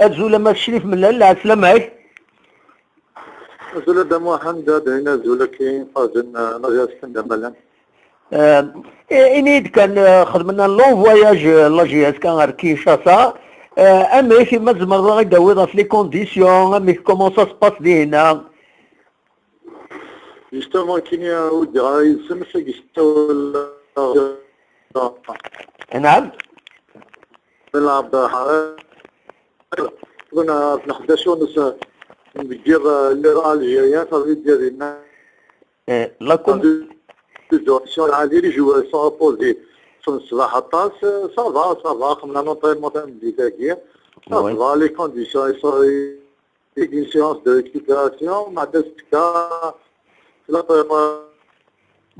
أزول ما الشريف ملال، عسلامة. أزول دا محمد، هنا زولا كاين فازن نجا اسكندر ملان. إنيد كان خدمنا long voyage la JSK غير كينشاسا، أمي ما زمر غيداوي في les conditions، أمي comment ça se passe هنا؟ Justement كاين ودي غايسمى يستوى. نعم. نلعب كنا في 11 ونص ندير les Algériens، ça veut dire la com عادي، les joueurs sont reposés في الصباح طاس، ça va ça va، خدمنا l'entraînement تاع مدي ça va، les conditions، une séance de récupération مع دستكا la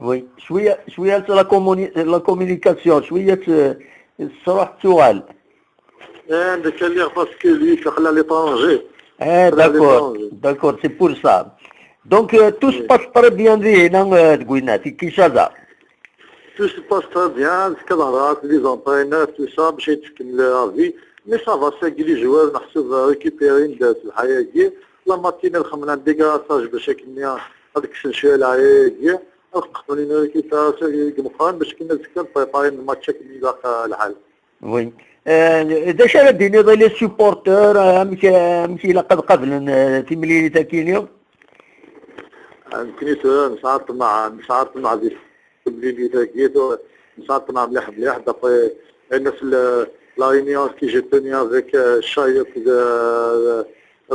oui، شويه شويه la communication شويه الصراحه تغال. عندك اللي parce que lui خلا l'étranger. اه d'accord d'accord، c'est pour ça. Donc tout se passe très bien هنا تقولنا في كيشازا؟ Tout se passe très bien، كظهرات les entraîneurs، tout ça باش يتكمل la vie، mais ça va، c'est les joueurs نحسب récupérer في الحياه كي la matinée خمنا dégraissage باش كنا هذيك شويه العيا نخدموا récupération مخان باش كنا نسكر préparer الماتش كي الحال. Oui، اذا شرا ديني les supporters امك لقد قبل في مليلي تاكينيو؟ يمكن نساعد مع دي مليلي تاكيتو، نساعد مع مليح مليح، d'après انا في la réunion que j'ai tenue avec الشايط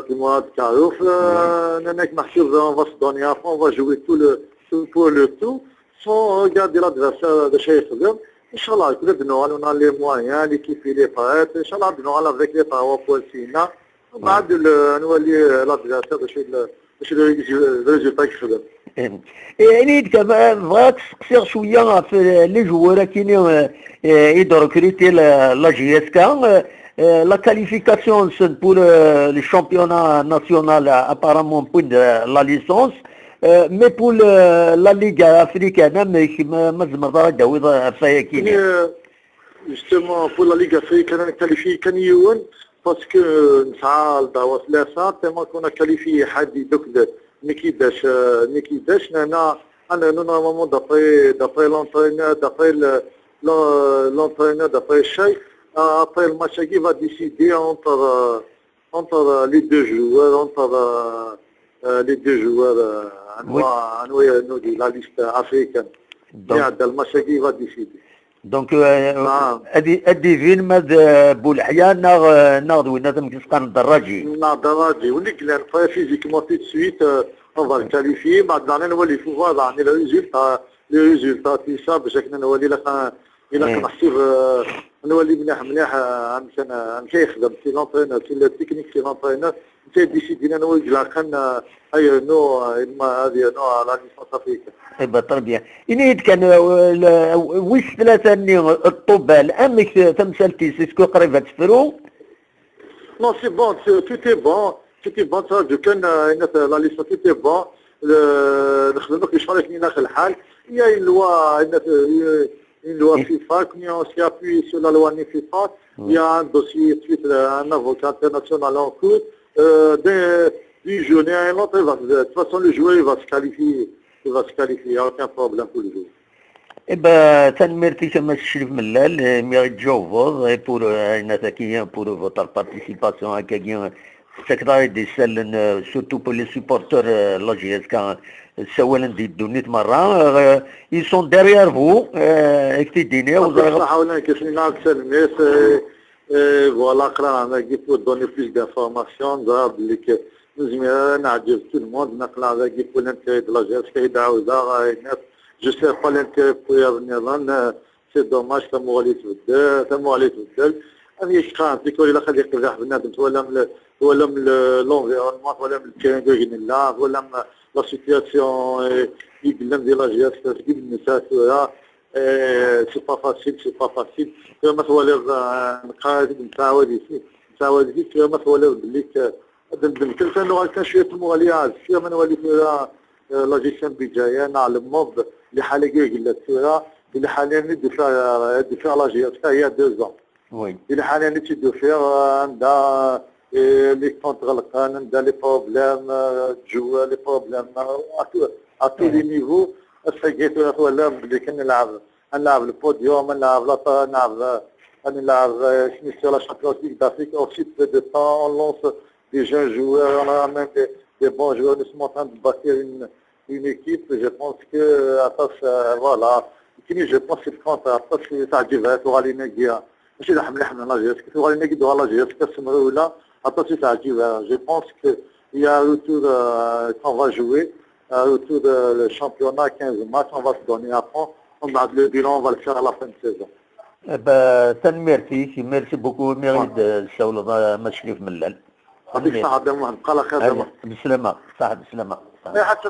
المراد كاروف انك محسوب on va se donner à fond، on va jouer tout le tout pour le tout sans regarder l'adversaire هذا شيء يخدم. ان شاء الله كل نوغال on a les moyens، l'équipe elle est prête، ان شاء الله نوغال avec les trois points سينا بعد نولي l'adversaire باش ال résultat يخدم. يعني بغيت تقصير شويه في les joueurs كاينين يدور recrutés la JSK، la qualification pour le championnat national apparemment pour la licence، mais pour la Ligue africaine ما زمر داوي فيا كاين. Justement pour la Ligue africaine qualifié كان يون parce que نسعى لدعوة ثلاثة تما كنا qualifié حد دوك نيكيداش نيكيداش انا انا normalement d'après l'entraîneur، d'après الشيء، après le match qui va décider entre les deux joueurs، entre les deux joueurs انوا la liste africaine يعني الماتش qui va décider. Donc ادي ادي فين ما بولحيا ناغ وين هذا مكسقان الدراجي. نا الدراجي واللي كلان physiquement tout de suite on va qualifier. بعد نولي faut voir يعني le résultat، les résultats، tout ça باش نولي لك الى كنحسب نولي مليح مليح امشي يخدم c'est l'entraîneur، c'est le technique، c'est l'entraîneur انت décider نولي كان اي نو هذه نو la licence africaine. Eh ben très bien. إني كان ويس ثلاثة ني الطوبال أمك تمثالتي est-ce que قريبة تفرو؟ Non، c'est bon، tout est bon، tout est bon، دو كان la liste، tout est bon. نخدمك يشارك لنا الحال. Il y a une loi، une loi FIFA، on s'est appuyé sur la loi FIFA. Il y a un dossier, un avocat international en cours. D'une journée à une autre, de toute façon, le joueur il va se qualifier. Il va se qualifier, il n'y a aucun problème pour le joueur. Eh ben تنميرتي ما الشريف ملال مي تجاوبوض pour نتاكي pour votre participation هكاكي سكدار دي سالن surtout pour les supporters la JSK سوالا دي دونيت مرة، ils sont derrière vous اكتديني. صح ولا كيف نلعب سلميس voilà قرا انا كي pour donner plus d'informations بلي نزمي نعجب tout le monde نقلع ذا pour l'intérêt de la JSK يدعو الناس، je sais pas l'intérêt pour النظام، c'est dommage تمو تبدل تمو تبدل هذه كان تيكون الا خلي يقدح بنادم ولا من l'environnement ولا من ال terrain لا ولا من la situation يقلم ديال la JSK كيف النساء، c'est pas facile، c'est pas facile. ما تولي نقاد نتعاود نتعاود ما تولي بلي كان كان شويه المغاليات شويه ما نولي la gestion بجايه نعلم موب اللي حاليا قلت اللي حاليا ندفع la JSK هي 2 ans oui اللي حاليا تدفع عندها Les comptes غلقان les problèmes joueurs, les problèmes à tous les niveaux. السجيت ولا بلي كنلعب نلعب le podium, نلعب لا نلعب نلعب شنو sur la Champions League d'Afrique. Aussi peu de temps, on lance des jeunes joueurs, on a même des bons joueurs, nous sommes en train de bâtir une équipe. Je pense que voilà, je pense que le contraire تعجبها تغالينا كيا ماشي لحم لحم la JSK تغالينا كي la JSK ولا عطاس تعجبها. Je pense que il y a un retour qu'on va jouer, un retour de le championnat, 15 matchs, on va se donner à fond. On va le bilan, on va le faire à la fin de saison. Tanemmirt, merci beaucoup. ميريد الشاول ما شريف ملال. يعطيك الصحة، بقى على خير. بالسلامة صاحب، بالسلامة. حتى.